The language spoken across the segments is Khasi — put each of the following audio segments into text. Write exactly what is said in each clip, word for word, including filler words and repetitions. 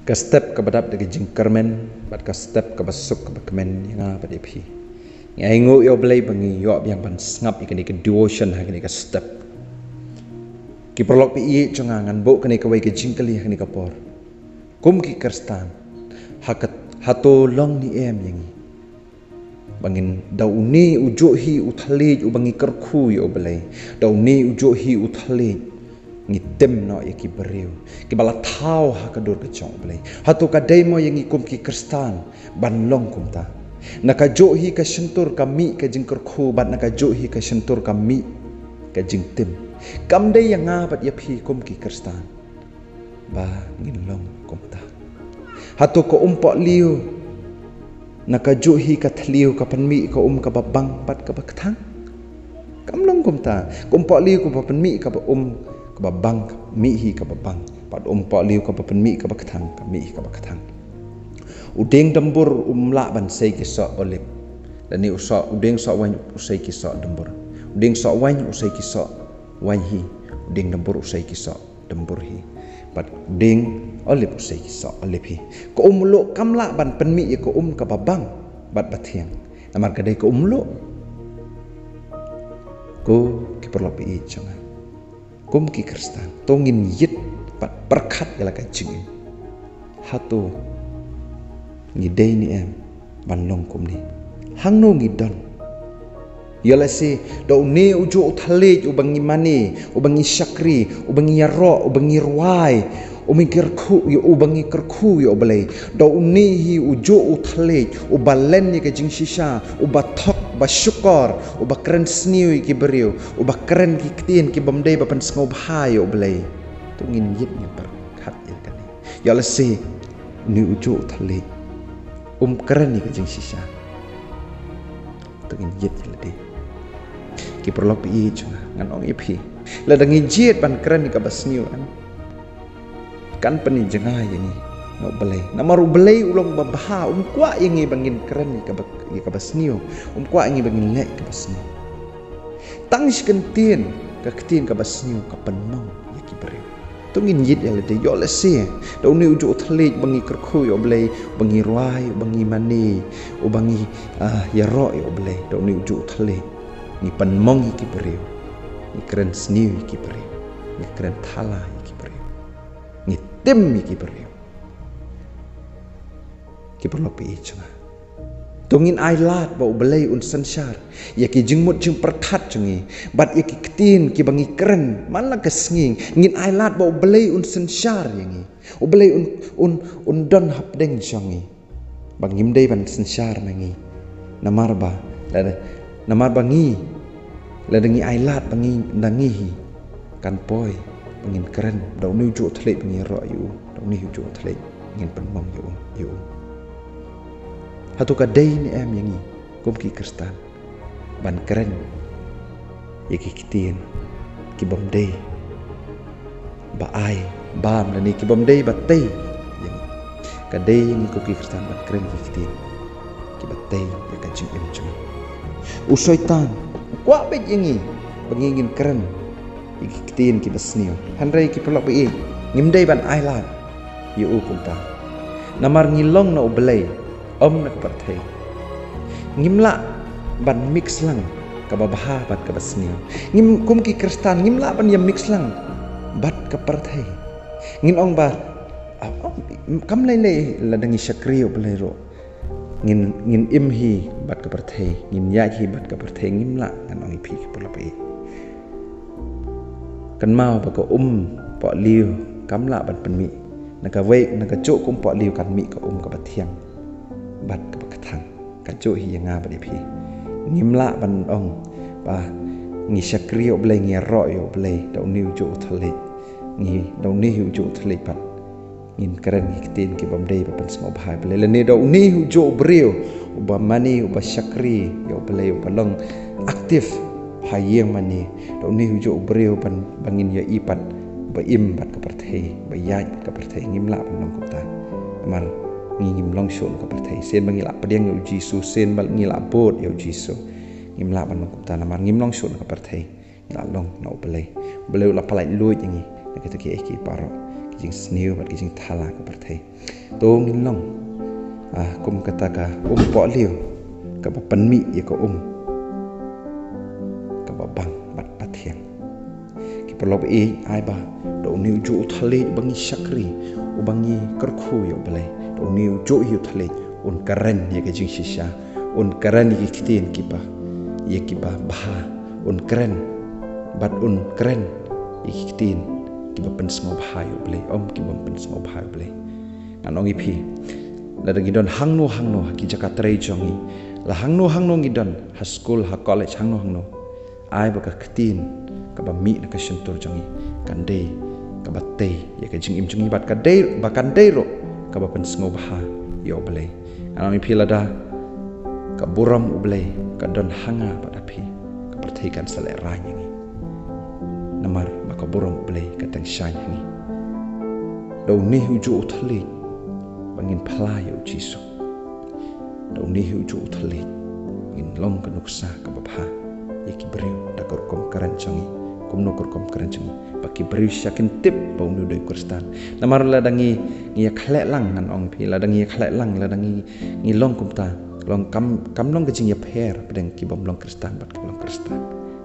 Ka step kaba dap da ka jingkyrmen bad ka step kaba suk kaba kmen ïa nga bad ïa phi. Ngi ainguh ïa U Blei ba ngi ïoh biang ban sngap ïa kane ka devotion ha kane ka step. Ki paralok baieit jong nga, ngan buh kane kawei ka jingkylli ha kane ka por. Kum ki Khristan, ha ka, hato long ne em ïa ngi ba ngin, da une u juh hi u thylliej uba ngi kyrkhu ïa U Blei, da une u juh hi u thylliej ngi tim noh ïa ki briew kiba la thaw ha ka dur ka jong U Blei? Hato ka dei mo ïa ngi kum ki Khristan ban long kumta? Na ka juh hi ka shyntur ka mih ka jingkyrkhu bad na ka juh hi ka shyntur ka mih ka jingtim. Kam dei ïa nga bad ïa phi kum ki Khristan ba ngin long kumta. Hato ka umpohliew na ka juh hi ka thliew ka pynmih ka um kaba bang bad kaba kthang? Kam long kumta. Ka umpohliew kaba pynmih kaba um kaba bang, ka mih hi kaba bang, bad umpohliew kaba pynmih kaba kthang, ka mih hi kaba kthang. U dieng dymbur um lah ban sei ki soh olib. Lane u soh, u dieng soh waiñ u sei ki soh dymbur. U dieng soh waiñ u sei ki soh waiñ hi. U dieng dymbur u sei ki soh dymbur hi. Bad u dieng olib u sei ki soh olib hi. Ka um luh kam lah ban pynmih ïa ka um kaba bang bad ba thiang. Namar ka dei ka um luh. Ko ki paralok baieit jong nga, kum ki Khristan, to ngin ïit bad pyrkhat ïa la ka jingim. Hato ngi dei ne em ban long kumne? Hangno ngi don? Ïoh lehse da une u juh u thylliej uba ngi mane, uba ngi shakri, uba ngi ïaroh, uba ngi rwai, uba ngi kyrkhu ïa, uba ngi kyrkhu ïa U Blei, da une hi u juh u thylliej uba len ïa ka jingshisha, uba thok, uba shukor, uba kren sniew ïa ki briew, uba kren ki ktien kibym dei ba pynsngewbha ïa U Blei. To ngin ïit ngin pyrkhat ïa kane. Ïoh lehse une u juh u thylliej um kren ïa ka jingshisha. To ngin ïit ïa lade. Ki paralok baieit jong nga, ngan ong ïa phi, lada ngi jied ban kren ïa kaba sniew, kan pynjngai ïa ngi na U Blei. Namar U Blei u long babha, um kwah ïa ngi ba ngin kren ïa kaba, ïa kaba sniew. Um kwah ïa ngi ba ngin leh ïa kaba sniew. Tang shi kyntien, ka ktien kaba sniew ka pynmong ïa ki briew. To ngin ïit ïa lade. Ïoh lehse da une u juh u thylliej uba ngi kyrkhu ïa U Blei, uba ngi rwai, uba ngi mane, uba ngi, ah, ïaroh ïa U Blei, da une u juh u thylliej ngi pynmong ïa ki briew, ngi kren sniew ïa ki briew, ngi kren thala ïa ki briew, ngi tim ïa ki briew. Ki paralok baieit jong nga, to ngin ai lad ba U Blei un synshar ïa ki jingmut jingpyrkhat jong ngi bad ïa ki ktien kiba ngi kren man la ka sngi. Ngin ai lad ba U Blei un synshar ïa ngi. U Blei un, un, un don hapdeng jong ngi, ba ngim dei ban synshar na ngi. Namar ba lada, namar ba ngi, lada ngi ai lad ba ngi na ngi hi, kan poi ba ngin kren da une u juh u thylliej ba ngi ïaroh ïa u, da une u juh u thylliej ngin pynmong ïa u, ïa u. Hato ka dei ne em ïa ngi kum ki Khristan ban kren ïa ki ktien kibym dei ba ai bam lane kibym dei ba tei ïa ngi? Ka dei ïa ngi kum ki Khristan ban kren ïa ki ktien kiba tei ïa ka jingim jong ngi. U Soitan u kwah beit ïa ngi ba ngi ngin kren ïa ki ktien kiba sniew. Hynrei ki paralok baieit, ngim dei ban ai lad ïa u kumta. Namar ngi long na U Blei, ym na ka pyrthei. Ngim lah ban mix lang kaba bha bad kaba sniew. Ngim, kum ki Khristan, ngim lah ban ïa mix lang bad ka pyrthei. Ngin ong ba, ah, oh, kam lei lei lada ngi shakri ïa U Blei ruh ngin, ngin im hi bad ka pyrthei, ngin ïaid hi bad ka pyrthei. Ngim lah, ngan ong ïa phi ki paralok baieit. Kynmaw ba ka umpohliew kam lah ban pynmih na kawei, na ka juh ka umpohliew kan mih ka um kaba thiang bad kaba kthang. Ka juh hi ïa nga bad ïa phi. Ngim lah ban ong ba ngi shakri ïa U Blei, ngi ïaroh ïa U Blei da une u juh u thylliej. Ngi, da une hi u juh u thylliej pat ngin kren ki ktien kibym dei ba pynsngewbha ïa U Blei. Lane da une hi u juh u briew uba mane, uba shakri ïa U Blei, uba long active ha ïing mane, da une hi u juh u briew ban, ba ngin ïohi pat ba im bad ka pyrthei, ba ïaid bad ka pyrthei. Ngim lah ban long kumta. Namar ngi ngim long shuh na ka pyrthei. Sien ba ngi la pdiang ïa U Jisu, sien ba ngi la bud ïa U Jisu, ngim lah ban long kumta. Namar ngim long shuh na ka pyrthei, ngi la long na U Blei. U Blei u la pyllait luid ïa ngi na kita kiei kiei baroh. ki jingsniew bad ki jingthala ka pyrthei. To ngin long, ah, kum kata ka um pohliew kaba pynmih ïa ka um kaba bang bad pathiang. Ki paralok ba ïeit, ai ba da une u juh u thylliej uba ngi shakri, uba ngi kyrkhu ïa U Blei, da une u juh hi u thylliej un kren ïa ka jingshisha, un kren ïa ki ktien kiba, ïa kiba bha, un kren bad un kren ïa ki ktien kiba pynsngewbha ïa U Blei, ym kiba ym pynsngewbha ïa U Blei. Ngan ong ïa phi, lada ngi don hangno hangno ha ki jaka trei jong ngi, la hangno hangno ngi don, ha skul, ha college, hangno hangno, ai ba ka ktien kaba mih na ka shyntur jong ngi kan dei kaba tei ïa ka jingim jong ngi bad ka dei, ba kan dei ruh kaba pynsngewbha ïa U Blei. Ngan ong ïa phi, lada ka burom U Blei ka don ha nga bad ha phi, ka pyrthei kan sa lehraiñ ïa ngi. Namar ba ka burom U Blei ka tyngshaiñ ha ngi. Da une hi u juh u thylliej ba ngin phla ïa U Jisu. Da une hi u juh u thylliej ngin long ka nuksa kaba bha ïa ki briew da ka rukom kren jong ngi. Kumno ka rukom kren jong ngi, ba ki briew shisha kin tip ba une u dei u Khristan. Namar lada ngi, ngi ïakhleh lang, ngan ong ïa phi, lada ngi ïakhleh lang, lada ngi, ngi long kumta, long kam, kam long ka jingïapher hapdeng ki bym long Khristan bad ki bym long Khristan.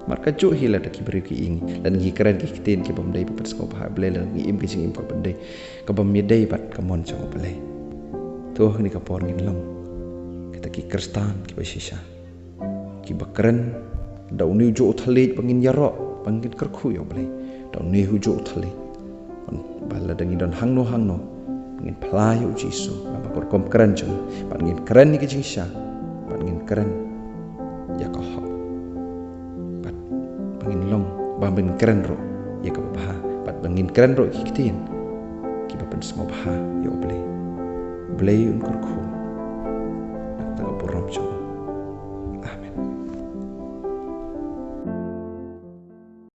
Namar kajuh hi lada ki briew ki ïohi, lada ngi kren ki ktien ki bym dei ba pynsngewbha ïa U Blei, lada ngi im ka jingim ka bym dei, ka bym ïadei bad ka mon jong U Blei. To ha kane ka por ngin long kita ki Khristan kiba shisha, kiba kren da une u juh u thylliej ba ngin ïaroh, ba ngin kyrkhu ïa U Blei. Da une u juh u thylliej, ba lada ngi don hangno hangno, ngin phla ïa U Jisu lyngba ka rukom kren jong ngi, bad ngin kren ïa ka jingshisha, bad ngin kren ïa ka hok, bad ba ngin long, ba ngin kren ruh ïa kaba bha, bad ba ngin kren ruh ïa ki ktien kiba pynsngewbha ïa U Blei. U Blei un kyrkhu